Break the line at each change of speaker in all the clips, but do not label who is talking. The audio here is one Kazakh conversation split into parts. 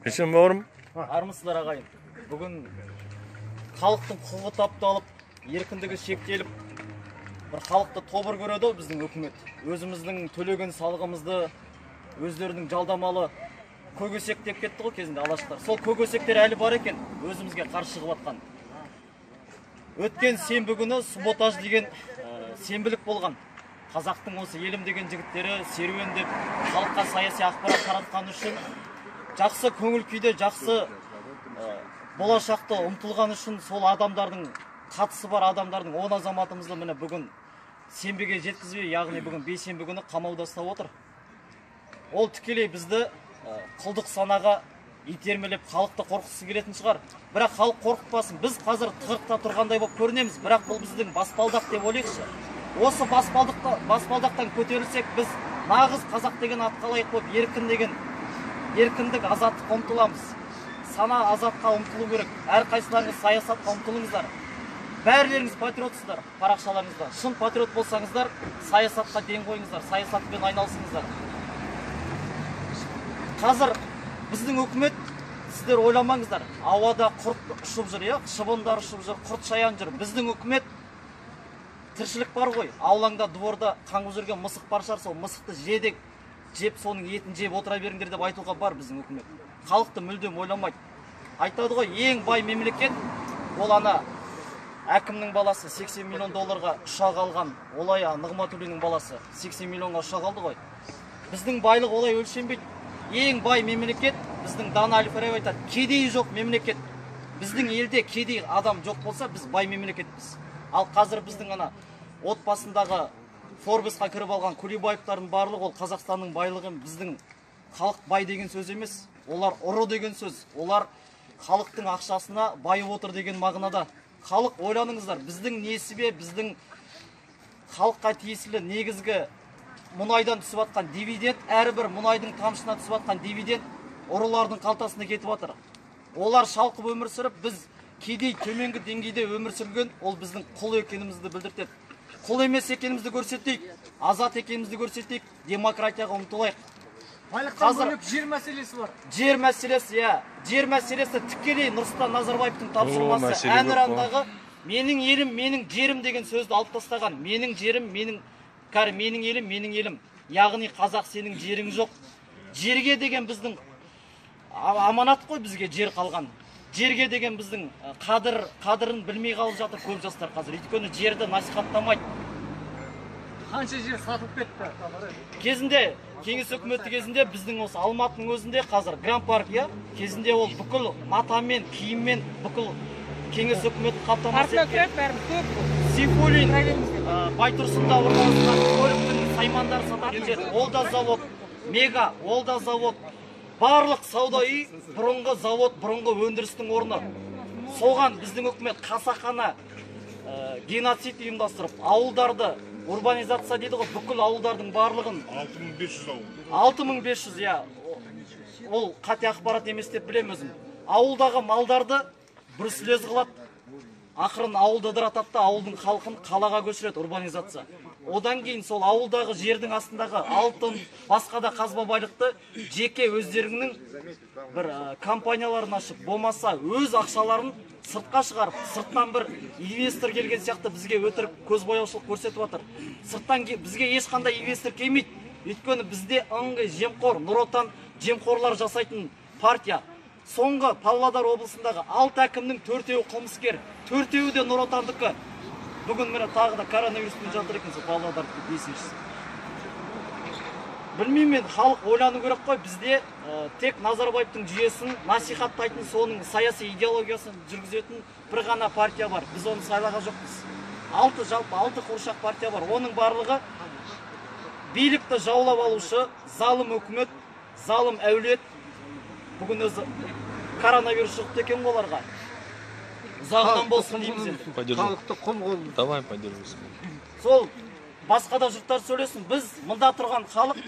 Есен бауырым.
Армысыздар, ағайын. Бүгін халықтың құқығы тапталып, еркіндігі шектеліп, бір халықты тобыр көреді ғой біздің үкімет. Өзіміздің төлеген салығымызды өздерінің жалдамалы көк деп кетті ғой кезінде алаштар. Сол көк әлі бар екен, өзімізге қарсы шығып жатқан. Өткен сенбі күні саботаж деген сенбілік болған. Қазақтың осы елім деген жігіттері серуендеп, халыққа саяси ақпарат таратқан үшін, жақсы көңіл күйде, жақсы болашақты ұмтылған үшін сол адамдардың қатысы бар адамдардың 10 азаматымызды міне бүгін сенбіге жеткізбей, яғни бүгін бейсенбі күні қамауда ұстап отыр. Ол тікелей бізді құлдық санаға итермелеп, халықты қорқытқысы келетін шығар. Бірақ халық қорқытпасын. Біз қазір тығырықта тұрғандай болып көрінеміз, бірақ бұл біздің баспалдақ деп ойлайықшы. Осы баспалдақтан көтерілсек, біз нағыз қазақ деген атқа лайық болып, еркін деген еркіндік, азаттыққа ұмтыламыз. Сана азатқа ұмтылу керек. Әрқайсыларыңыз саясатқа ұмтылыңыздар. Бәрілеріңіз патриотсыздар, парақшаларыңызда. Шын патриот болсаңыздар, саясатқа ден қойыңыздар, саясатпен айналысыңыздар. Қазір біздің үкімет, сіздер ойламаңыздар, ауада құрт ұшып жүр, иә, шыбындар ұшып жүр, құрт шаян жүр. Біздің үкімет тіршілік бар ғой, аулаңда, дворда қаңғып жүрген мысық бар шығар, сол мысықты же жеп, соның етін жеп отыра беріңдер деп айтуға бар біздің үкімет. Халықты мүлдем ойламайды. Айтады ғой, ең бай мемлекет ол ана әкімнің баласы 80 миллион долларға ұшақ алған, олай Нығматуллиннің баласы 80 миллионға ұшақ алды ғой. Біздің байлық олай өлшенбейді. Ең бай мемлекет, біздің дана Әл-Фараби айтады, кедей жоқ мемлекет. Біздің елде кедей адам жоқ болса, біз бай мемлекетпіз. Ал қазір біздің ана отбасындағы Форбесқа кіріп алған Кулибаевтардың барлығы ол Қазақстанның байлығы, біздің халық бай деген сөз емес. Олар ұры деген сөз. Олар халықтың ақшасына байып отыр деген мағынада. Халық ойланыңыздар, біздің несібе, біздің халыққа тиесілі негізгі мұнайдан түсіп жатқан дивиденд, әрбір мұнайдың тамшысына түсіп жатқан дивиденд ұрылардың қалтасына кетіп жатыр. Олар шалқып өмір сүріп, біз кедей төменгі деңгейде өмір сүрген, ол біздің құл екенімізді білдіртеді. Құл емес екенімізді көрсетейік, азат екенімізді көрсетейік, демократияға ұмтылайық.
Байлықтан бөлек жер мәселесі бар.
Жер мәселесі, иә. Жер мәселесі тікелей Нұрсұлтан Назарбаевтың тапсырмасы. Әнұрандағы менің елім, менің жерім деген сөзді алып тастаған. Менің жерім, менің кәрі, менің елім, менің елім. Яғни қазақ сенің жерің жоқ. Жерге деген біздің аманат қой, бізге жер қалған. Жерге деген біздің қадірін білмей қалып жатыр көп жастар қазір. Өйткені жерді насихаттамайды.
Қанша жер сатылып кетті?
Кезінде, Кеңес үкіметі кезінде біздің осы Алматының өзінде қазір Гранд Парк, иә, кезінде ол бүкіл матамен, киіммен бүкіл Кеңес үкіметі қамтамасыз еткен. Сейфуллин, Байтұрсында орналасқан көліктің саймандары сататын жер, ол да завод, Мега, ол да завод. Барлық сауда үй бұрынғы завод, бұрынғы өндірістің орны. Соған біздің үкімет қасақана геноцид ұйымдастырып, ауылдарды урбанизация дейді ғой, бүкіл ауылдардың барлығын
6500 ауыл.
6500, иә. Ол қате ақпарат емес деп білемін өзім. Ауылдағы малдарды бруцеллез қылады. Ақырын ауылды ыдыратады да, ауылдың халқын қалаға көшіреді, урбанизация. Одан кейін сол ауылдағы жердің астындағы алтын, басқа да қазба байлықты жеке өздерінің бір компанияларын ашып, болмаса өз ақшаларын сыртқа шығарып, сырттан бір инвестор келген сияқты бізге өтірік көзбояушылық көрсетіп жатыр. Сырттан бізге ешқандай инвестор келмейді. Өйткені бізде ыңғай жемқор, Нұр Отан жемқорлар жасайтын партия. Соңғы Павлодар облысындағы 6 әкімнің 4-еуі қылмыскер, 4-еуі де Нұр Отандікі. Бүгін міне тағы да коронавируспен жатыр екен сол Павлодардың 5-шісі. Білмеймін мен, халық ойлану керек қой. Бізде тек Назарбаевтың жүйесін насихаттайтын, соның саяси идеологиясын жүргізетін бір ғана партия бар. Біз оны сайлаған жоқпыз. Жалпы 6 қуыршақ партия бар. Оның барлығы билікті жаулап алушы залым үкімет, залым әулет. Бүгін өзі коронавирус жұқты екен ғой оларға. Ұзағынан болсын дейміз енді.
Халықты құл қылды.
Давай поддержу.
Сол басқа да жұрттар сөйлесін. Біз мында тұрған халық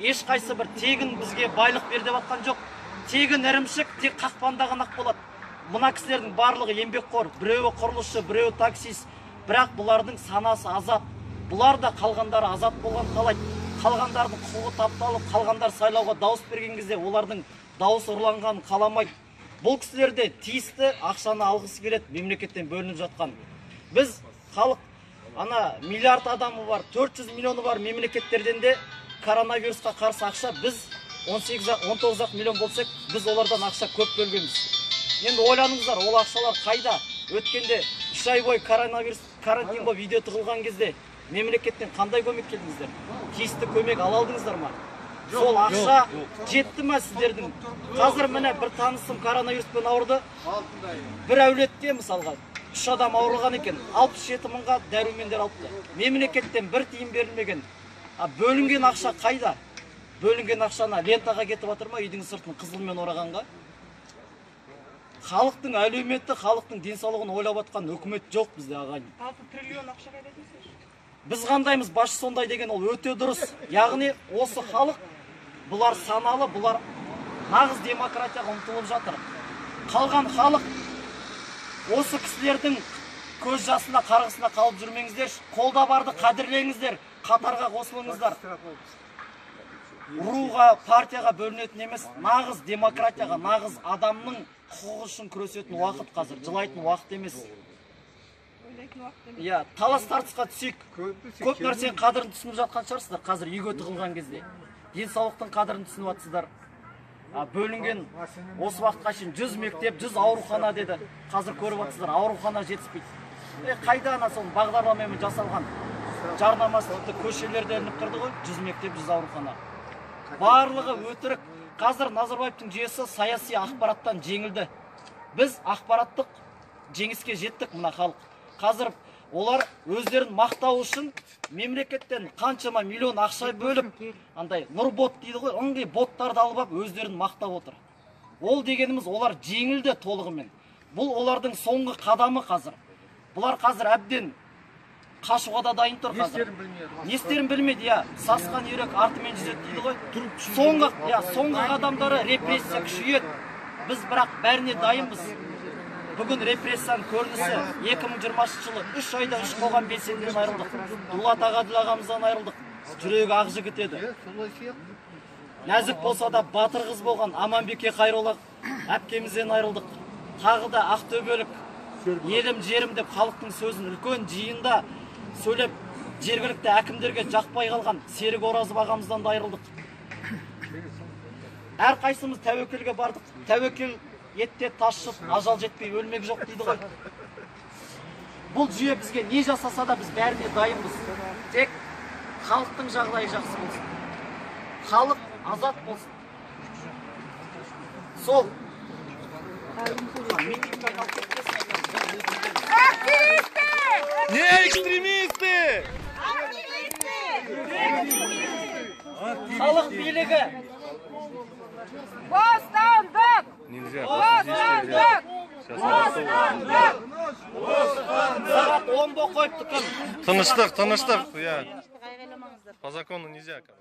ешқайсы бір тегін бізге байлық бер деп атқан жоқ. Тегін ірімшік тек қақпанда ғана болады. Мына кісілердің барлығы еңбекқор, біреуі құрылысшы, біреуі таксист. Бірақ бұлардың санасы азат. Бұлар да қалғандары азат болған қалайды. Қалғандардың құқығы тапталып, қалғандар сайлауға дауыс берген кезде олардың Дауыс ұрланғанын қаламайды. Бұл кісілер де тиісті ақшаны алғысы келеді, мемлекеттен бөлініп жатқан. Біз халық, ана миллиард адамы бар, 400 миллионы бар мемлекеттерден де коронавирусқа қарсы ақша біз 18-19 миллион болсақ, біз олардан ақша көп бөлгенбіз. Енді ойланыңыздар, ол ақшалар қайда? Өткенде 3 ай бойы коронавирус карантин болып үйде тығылған кезде мемлекеттен қандай көмек келдіңіздер? Тиісті көмек ала алдыңыздар ма? Сол ақша жетті ма сіздердің? Қазір міне бір танысым коронавируспен ауырды. Бір әулетте мысалға 3 адам ауырған екен, 67 мыңға дәрумендер алыпты. Мемлекеттен бір тиын берілмеген. А бөлінген ақша қайда? Бөлінген ақшаны лентаға кетіп жатыр ма, үйдің сыртын қызылмен орағанға? Халықтың әлеуметі, халықтың денсаулығын ойлап жатқан үкімет жоқ бізде, ағайын.
6 триллион ақша қайда дейсіз?
Біз қандаймыз, басшы сондай деген ол өте дұрыс. Яғни осы халық, бұлар саналы, бұлар нағыз демократияға ұмтылып жатыр. Қалған халық осы кісілердің көз жасына, қарғысына қалып жүрмеңіздер, қолда барды қадірлеңіздер, қатарға қосылыңыздар. Руға, партияға бөлінетін емес, нағыз демократияға, нағыз адамның құқығы үшін күресетін уақыт қазір, жылайтын уақыт емес. Иә, талас тартысқа түсейік. Көп нәрсенің қадірін түсініп жатқан шығарсыздар қазір үйге тығылған кезде. Денсаулықтың қадірін түсініп жатсыздар. Бөлінген осы уақытқа шейін 100 мектеп, 100 аурухана деді. Қазір көріп жатсыздар, аурухана жетіспейді. Қайда ана соның бағдарламамен жасалған жарнамасы тіпті көшелерде ілініп тұрды ғой, 100 мектеп, 100 аурухана. Барлығы өтірік. Қазір Назарбаевтың жүйесі саяси ақпараттан жеңілді. Біз ақпараттық жеңіске жеттік мына халық. Қазір олар өздерін мақтау үшін мемлекеттен қаншама миллион ақша бөліп, андай нұрбот дейді ғой, ыңғай боттарды алып алып өздерін мақтап отыр. Ол дегеніміз олар жеңілді толығымен. Бұл олардың соңғы қадамы қазір. Бұлар қазір әбден қашуға да дайын тұр қазір. Не істерін білмейді, иә. Сасқан үйрек артымен жүзеді дейді ғой. Соңғы, иә, соңғы қадамдары репрессия күшейеді. Біз бірақ бәріне дайынбыз. Бүгін репрессияның көрінісі 2020 жылы 3 айда 3 қоғам белсендіден айырылдық. Дулат Ағаділ ағамыздан айырылдық. Жүрегі ақ жігіт еді. Нәзік болса да батыр қыз болған Аманбике Қайролла әпкемізден айырылдық. Тағы да ақтөбелік елім жерім деп халықтың сөзін үлкен жиында сөйлеп жергілікті әкімдерге жақпай қалған Серік Оразов ағамыздан да айырылдық. Әрқайсымыз тәуекелге бардық. Тәуекел етте тас шып, ажал жетпей өлмек жоқ дейді ғой. Бұл жүйе бізге не жасаса да біз бәріне дайынбыз. Тек халықтың жағдайы жақсы болсын. Халық азат болсын. Сол.
Активисты!
Не экстремисты!
Активисты!
Халық билігі!
Бостандық!
Нельзя.
Бостандық! Бостандық!
Сағат 10 қойыпты кім?
Тыныштық, тыныштық. По закону нельзя, короче.